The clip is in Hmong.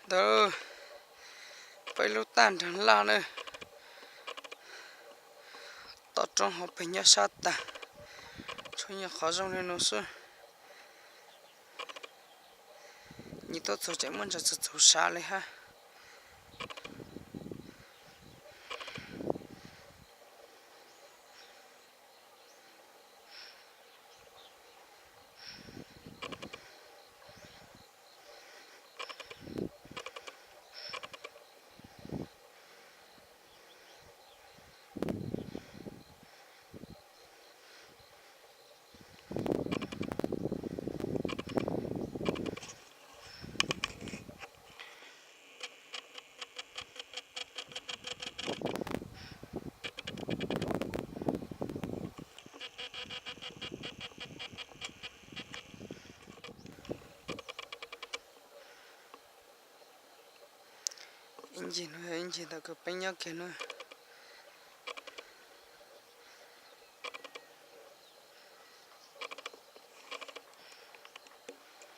Ntawd peb lub tag nrag laj na, toj roob hauv pes nyob sab tag, tsuas yog qhov zoo li no xwb. Nyias tuaj txog tseem muaj ntsa txaus txaus sav li hab. Ib ncig no, ib ncig ntawm kws peb nyob kiag na.